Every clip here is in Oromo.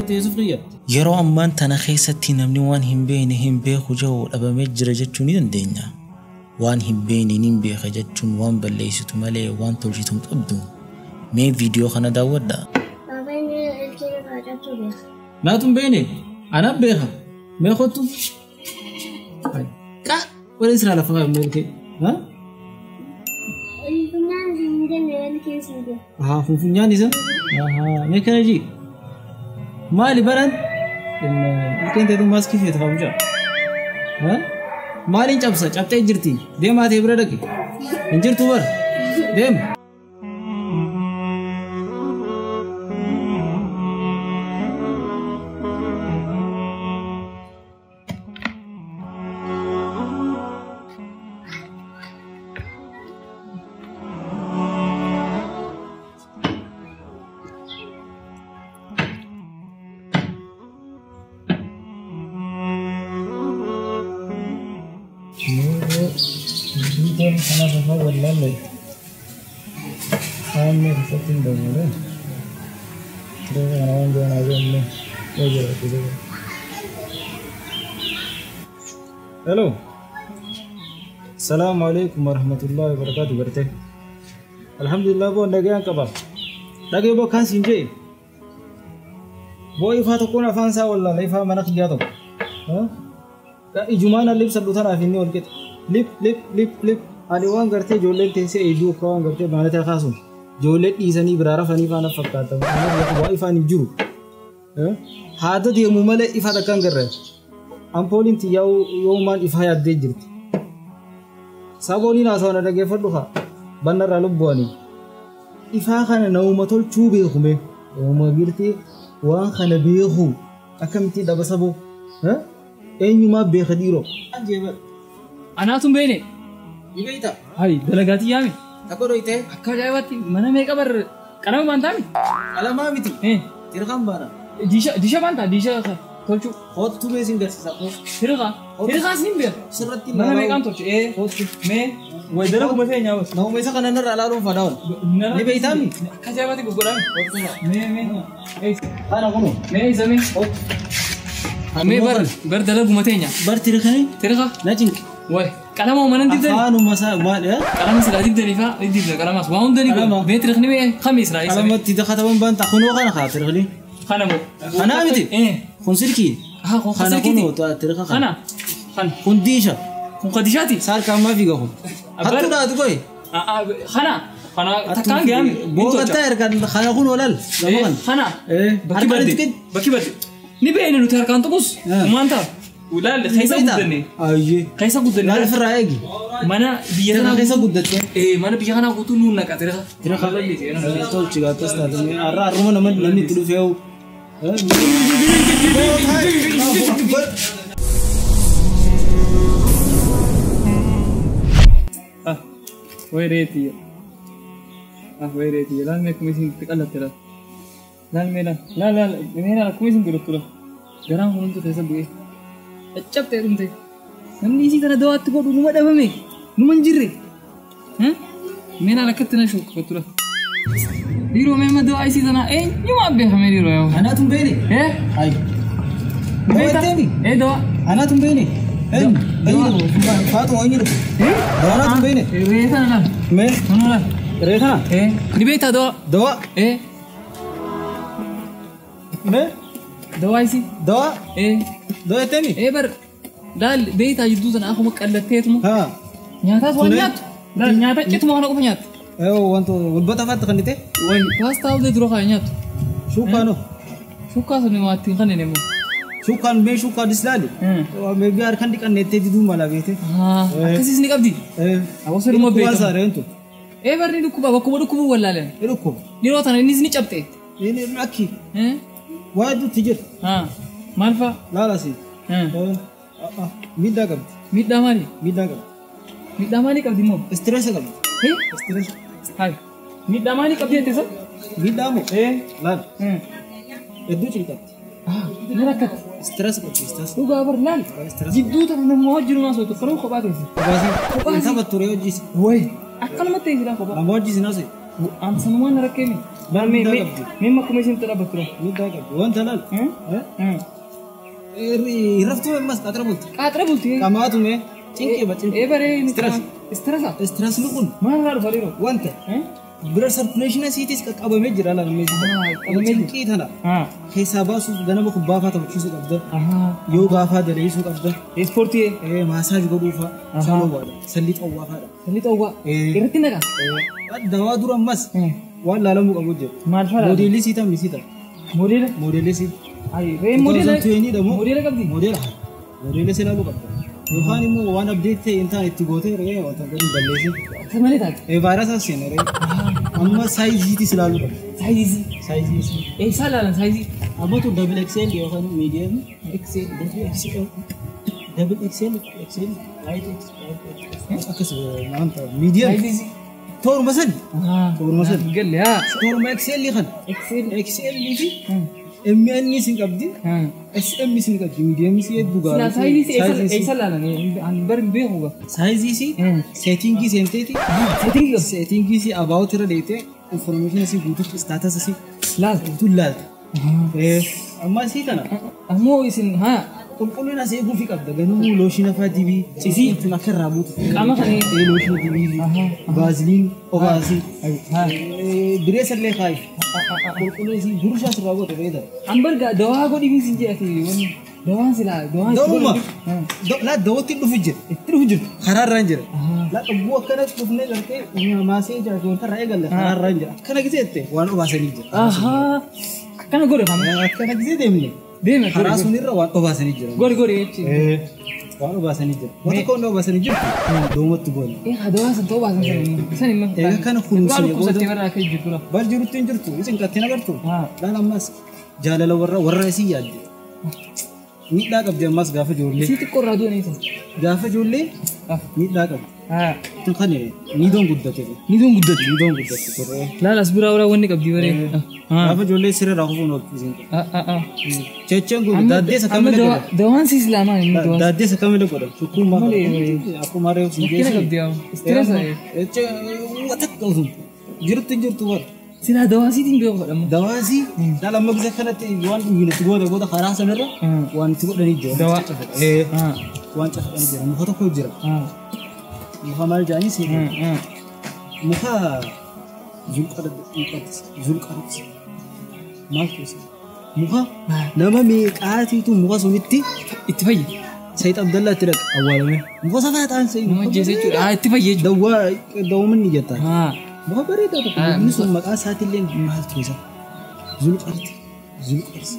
jette Yesuuf kiyya. Yeroo ammaan tana keessatti namni waan hin beekne hin beeku jiru dhabamee jira jechuu ni dandeenya. Waan hin beekne ni beeka jechuun waan balleessitu malee waan tolchitu hin qabdu. Mee viidiyoo kana daawwadhaa. Baaba inni ilkeen irraa cabsuu beeka. Naatu hin beekne anaan beeka. Mee kottu. Qa waliin siraa lafa kaa'e ilkee. Funyaan hin jenne ilkeen sun beeka. Haa funyaan isa. Mee kana jii. Maali baran? Ilkeen teetu maaskii feetu haa mucaa. Maaliin cabsa? Cabxee jirti. Deemaa ta'e bira dhaqi. Hin jirtu bara. Deem. Viidiyoon kanaaf afaan wallaalle haamee keessatti hin dawwale. Reefa kana waan jiran haa jenne yoo jiraatu jira. Hello. Salaamu alaikum warahmatullahi wabarakatuh gartee. Alhamdulillah boo nagaan qaba. Dhagee boo kaan siin jee. Boo ifaa tokkoon afaan isaa wallaala ifaa mana kiyyaa tokko. Ijumaan alli ibsadhu tanaaf inni wal qixa. Lip lip lip lip ani waan gartee ijoolleen teessee eegduu akka waan gartee baanata kaasuun ijoollee dhiisanii biraa rafanii faana fakkaata. Waa ifaan hin jiru. Haada deemu malee ifa takka hin garre. Ampooliin xiyyaa yoomaan ifaa yaaddee jirti. Sabooniin haasawaa na dhaggeeffadhu haa bannarraa lubbu'anii. Ifaa kana nama tolchuu beekume. Nama girtee waan kana beeku akkamitti dhaba saboo. Eenyumaa beeka dhiiroo. Anaatu hin beekne. Ni beektaa? Hayi dalagaatii yaame. Takka dhoyitee? Akka ajaa'ibaatti mana meeqa bar qalama baantaami? Qalamaa miti. Tirqaan baana. Diisha baantaa diisha tolchuu. Kottu mee sin garsiisa. Tirqaa. Tirqaas ni beeka. Sirratti Mana meeqaan tolchu? Kottu. Mee wayi dalaguma ta'e nyaabas. Nama isa kana narraa ilaaluun fadhaawwan. Ni beektaami? Akka ajaa'ibaatti goggodhaami. Mee mee. Kana kunu. Mee isa mee. Mee bar bar dalaguma ta'e nyaa. Bar tirqanii? Tirqaa. Na cinqi. Wayi qalama mana dibdani. Afaanuma isaa maal? Qalama silaa dibdanii faa dibda qalamaas waa hunda ni godhu. Mee tirqni mee kami silaa isa. Qalamatti kataban baanta kunoo kana kaa tirqni. Kana moo. Kanaa miti. Kun silkii. Kun Kana silkiiti. kunoo tirqa kana. Kana. Kana. Kun diisha. Kun qadishaati. Saarkaan maa fiiga kun. Hattuu dhaatu koyi. Kana. Kana takkaan gaami. Booqattaa ergaan kana kun olal. Gama kana. Kana. Bakki badde. Bakki badde. Ni beekne nuti harkaan tuqus. Uumaan ta'a. Laal keessa guddanne. Ayyee. Keessa guddanne. Laal ofirraa eegi. Mana biyya kanaa keessa guddatte. Mana biyya kanaa guutuu nuun naqa tirqa. Tirqa. Tolchi gaattas taate. Har'a har'uma namni itti dhufee hoo. Way reeti. Way reeti. Laal mee akkuma isin itti qallatte laal. Laal mee laal. Laal laal mee laal akkuma isin godhattu laal. Garaan kun hunduu keessa bu'ee. Caccabtee dhumte. Namni isii tana dawaatti godhu numa dhabame. Numa hin jirre. Mee laal akkatti na shukkufattu laal. Dhiiroo mee amma dawaa isii tana eenyumaa beekame dhiiroo yaa. Anaatu hin beekne. Hayi. Dawaa? Dawaa. Anaatu hin beekne. Eenyu? Faatuma eenyu dhufu? Dawaa anaatu hin beekne. Re'ee tana laal. Mee? Kunoo laal. Re'ee tana? Ni beektaa dawaa? Dawaa? Mee? Dawaa isii? Dawaa? Dawaa jettee Bar laal beektaa jidduu tana akkuma qallatteetuma. Nyaataas waan nyaattu. Laal nyaata cituma kana qofa nyaattu. Wanto gulbata faatti kan dhite? Wayi paastaa illee dura kana nyaattu. Shuukaanoo? Shuukaa sun waa ittiin kan inni immoo. Shuukaan mee shuukaa dislaali? Mee harkaan dhiqanneettee diduu mala beekte. Akkasiis ni qabdi? Aboo siruma beekamu. Dhukkubaan saareentu. Barni dhukkuba bakkuma dhukkubuu wallaalan. Ni dhukkuba. Yeroo tana innis ni cabxe. Inni akki. Waa hedduutti jira. Maal fa'a? Laala si. Miidhaa qabdi. Miidhaa maali? Miidhaa qabdi. Miidhaa maalii qabdi immoo? Istireesa qabdi. Istireesa. Hayi. Miidhaa maalii qabdi jettee sa? Miidhaa moo? Laal. Hedduu cinqatti. Ni rakkatti. Istireesa qabdi istireesa. Dhugaa bar laal. Jidduu tana nama wajjin haasoo tokko kophaa teessi. Kophaa. Taphattu ree hojii. Wayi. Akkanumatti teessi kophaa. Nama wajjin haasoo. Ansanumaan rakkeemi. Laal mee mee mee akkuma isin dhaabbattu laal. Miidhaa qabdi. Wanta laal. Raftuu ammas qaxara bulti. Qaxara bulti. Qamaatu mee cinqee ba cinqee. Ee baree inni Stress. Stressa. Stressni kun Maal irraa dhufa dhiiroo? wanta blood circulation siitis qaqqabamee jira laal mee. Qabamee jira. Cinqii tana keessaa baasuuf ganama kubbaa fa'aa taphachiisuu qabda. Yoo gaafaa daleessuu qabda. Ispoortii. Maasaaj godhuu fa'aa. Isaan owwaadha. Sallii xawwaa fa'aadha. Sallii xawwaa. Irratti naqa. Dawaa dura ammas waan laalamuu qabu jira. Maal fa'aa? Moodeelli sii tamni sii ta'a. Moodeela. Moodeelli sii. Ree moodeela. 2020 moo? Moodeela qabdi. Moodeela. Moodeela si ilaaluu qabda. Yookaan immoo waan abdeet ta'e hin taane itti gootee ree wanta gadi balleessi. Akka malee taate. Vaayirasaas seena ree. Amma saayiziitis ilaaluu qabda. Saayizii. Saayizii. Eessaa ilaalan saayizii? Amma tun double XL yookaan medium XL. Double XL double XL XL light XL akkas maal ta'a medium. Saayizii. Tooruma sadi. Tooruma sadi. Galle haa. Tooruma XL kan. XL. XL fi MN sin qabdi. SM sin qabdi. Medium si hedduu Silaa gaarii. saayizii eessa ilaalan? Ani bari hin beeku gaa. Saayizii si seetingii seenteeti. Seetingii qabdi. Seetingii si about irra deetee information si guutuuf status si Laal. guutuun laalta. Amma isii tana Ammoo isin haa qulqullina isii eeguufii qabda. Ganamuu looshinii fa'aa dibii. Isii? Tun akka irraa buutu. Qaama kana Looshinii dibii. Vaaziliin obaasii. Bireessa illee kaayi. Qulqullina isii burushaas irraa goote beekta. An barga dawaa godhii isin jedhate wanni dawaan silaa dawaan itti Dawuma. godhanii. Laa dawootti dhufu jira. Itti dhufu jirtu. Karaa irraan jira. Laa dhabbuu akkana dhufnee gartee maasee jira wanta irraa eegalle karaa irraan jira. Akkana gisee jette waan obaasanii jira. Ahaa. Akkana godhe kama. Akkana gisee deemne. Deeme Karaa sunirra waan obaasanii jira. godhi godhi jechuudha. Waan obaasanii jira. Wanta akka waan obaasanii jirtu dawumatti goone. Ee dawaa san ta'uu baasan san immoo. San immoo. Egaa kana kunuunsine Dhugaa dhukkubsattee barraa akka jirtu la. Bal jirutti hin jirtu. Isin qattee agartu. Haa. Laal ammas jaalala warra warra isii yaadde. Miidhaa qabdi ammas gaafa ijoollee. Isii xiqqoo irraa du'an isa. Gaafa ijoollee miidhaa qabdi. Haa. Tun kan niidoon guddate. Niidoon guddate. Niidoon guddate turre. Laal as biraa biraa wanni qabdi baree. Gaafa ijoollee sirra kufuun ooltu isin. Checheen kun daaddeessa kamila godha. Dawaan si islaamaa inni dawaan. Daaddeessa kamila godha. Sukkuummaa Malee. akkuma reefu sin Rakkina geessu. qabdi yaa. Stress. Watakka osoo jirtu hin jirtu bara. Silaa dawaa siitiin beeku godhamu. Dawaasii laal amma gisa kanatti waan itti goote booda karaa sanarra waan itti godhanii jira. Dawaa. Waan cafaqanii jira. Muka tokko jira. Muka maal jedhanii si muka zulqarati maal keessa muka nama meeqaatiitu muka sunitti Itti fayyi. Sayid Abdallaa itti dhaqa awwaalame. Muka safaa ta'an sayi. Nama ajjeese jechuudha. Haa itti fayyi jechuudha. Dawwaa dawwamanni jettaa. Haa. Muka bareedaa tokko inni sun maqaa isaatiillee maal ture isa zulqarti zulqarti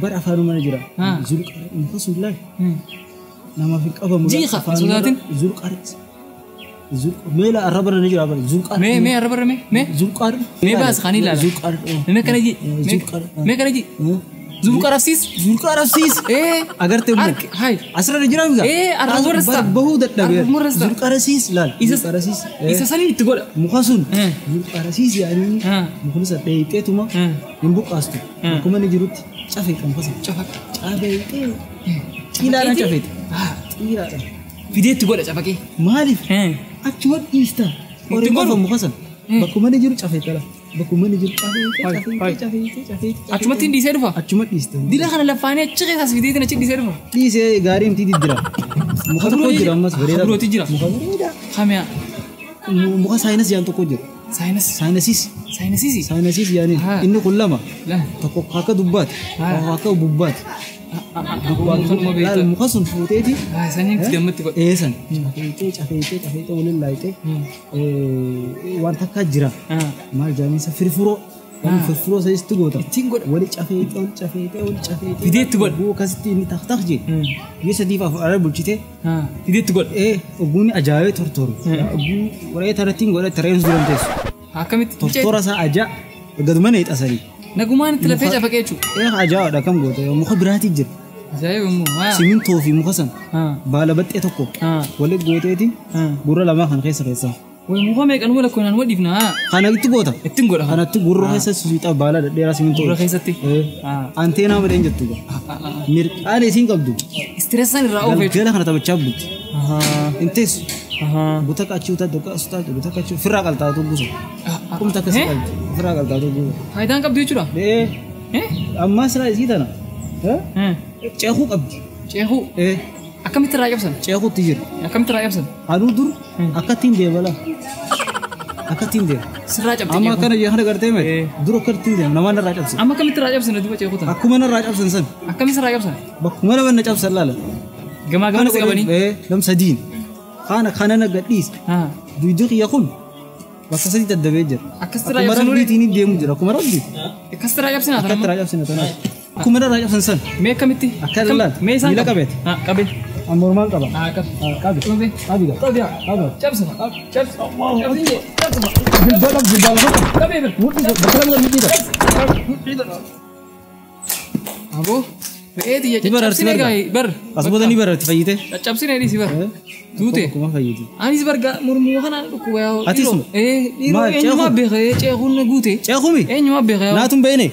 bara afaanuma jira zulqarti muka sun laal namaaf hin qabamu. Jiiqa sodaatin. Zulqarti meela arraba ni jira bara zulqarti. Mee mee arraba mee mee. Zulqarti. Mee baas kan ilaala. Zulqarti. Mee kana ji. Mee kana ji. Zulqarafsiis. Zulqarafsiis. Ee. Agartee immoo. Hai. Asirra ni jira migaa? Ee arraba rasta. Bahuu dadhabee. Arraba rasta. Zulqarasiis laal. Zulqarasiis. Isa saniin itti godha. Muka sun. Zulqarasiis yaanii. Mukni isa dheeyxeetuma. Hin buqqaastu. Akkuma inni jirutti cafeeqa muka sana. Cafaqa. Cafeexee. Xiilaadhaan cafeexa. Xiilaadhaan. Fidee itti godha cafaqee. Maaliif? Achuma dhiista. Horii qofa muka sana. Bakkuma inni jiru cafeexa laal. Bakkuma inni jiru cafeexee cafeexee cafeexee. Achumatti hin dhiisee dhufa. Achuma dhiista. Dila kana lafaanii achi keessaas fideetiin achi dhiisee dhufa. Dhiisee gaarii miti diddira. Muka tokko jira ammas bareedaa. Kabirooti jira. Muka bareedaa. Kamiyaa. Muka saayinas jedhan tokko jira. Saayinas. Saayinasiis. Saayinasiisi. Saayinasiis yaaniin inni kun lama. Tokko akka dubbaati. Tokko akka bubbaati. Muka sun fuuteeti. Saniin gammatti godha. Eesan. Cafeexee cafeexee cafeexee waliin laayitee waan takka jira. Maal jedhaniisa firfiroo. Waan firfiroo sadiitti goota. Ittiin godha. Wali cafeexee wali cafeexee wali cafeexee. Fidee itti godha. Oguu akkasitti inni tak tak jee. Biyya sadiif afur ala bulchitee. Fidee itti godha. Ogguun ajaa'ibee tortoru. Ogguu waree tarattiin godha tareen duran teessu. Akkamitti? Tortora isaa ajaa gaduma na hixasanii. Nagumaan itti lafee cafaqee jechuudha. Ajaa'aadha kam goota muka biraatii jira. Ajaa'iba immoo. Simintoo fi muka sana baala baxxee tokko walitti gooteeti gurra lamaa kan keessa keessaa. Way muka meeqan wala kunaan wadhiifna. Kanatti goota. Ittiin godha. Kanatti gurra keessa suuxaa baala dhedheeraa simintoo. Gurra keessatti. Anteenaa malee hin jettu. Mirqaan isiin qabdu. Istireessaan irraa oofee. Galgala kana taphachaa bulti. Hin teessu. Guta achi utaa tokko as utaa guta achi firraa qaltaatu gusa. Kum takka si qalti. Firraa qaltaatu gusa. Faayidaan qabdu jechuudha. Ee. Ammaa silaa isii tana. Ceekuu qabdi. Ceekuu. Ee. Akkamitti irraa cabsan? Ceekuutti jira. Akkamitti irraa cabsan? Aduu dur akkattiin deema laa. Akkattiin deema. Sirraa cabte Amma ceekuu. akkana jee kana gartee mee dur akkattiin deema namaan irraa cabsan. Amma akkamitti irraa cabsan duuba ceekuu tana? Akkuma narraa cabsan san. Akkamitti sirraa cabsan? Bakkuma lama na cabsan laala. Gamaa gamana si qabanii? Ee nam sadiin. Kana kana na gadhiis. Duydi kiyya kun bakka sadii daddabee jira. Akkasitti irraa Akkuma cabsan nuti? rabbiitiin deemu jira. Akkuma rabbiiti. Akkasitti irraa cabsinaa Akkatti tana? irraa cabsina tanaaf. Akkuma narraa cabsan san. Mee akkamitti? Akka laala. Mee isaan Miila qabe? qabeeti. Qabe. Amma mormaan qaba. Akkas. Qabi. Qabe. Qabi gaa. Qabe. Qabi. Cabsuma. Cabsuma. Cabsin jee. Cabsuma. Jilbaa qab jilbaa lafa. Qabee bir. Mudhii bakka lama mudhii dha. Aboo. Re'ee tiyya Ni bararti caccabsine barga. gaa bar. As booda ni bararti fayyite. Caccabsine dhiisi bar. Duute. Akkuma fayyite. Anis barga mormuu kanaan dhukkuba yaa. Atis Ee dhiiroo Maal, eenyumaa ceekuu? beeka ceekuun na guute. Ceekumi. Eenyumaa beeka yaa. Naatun beene.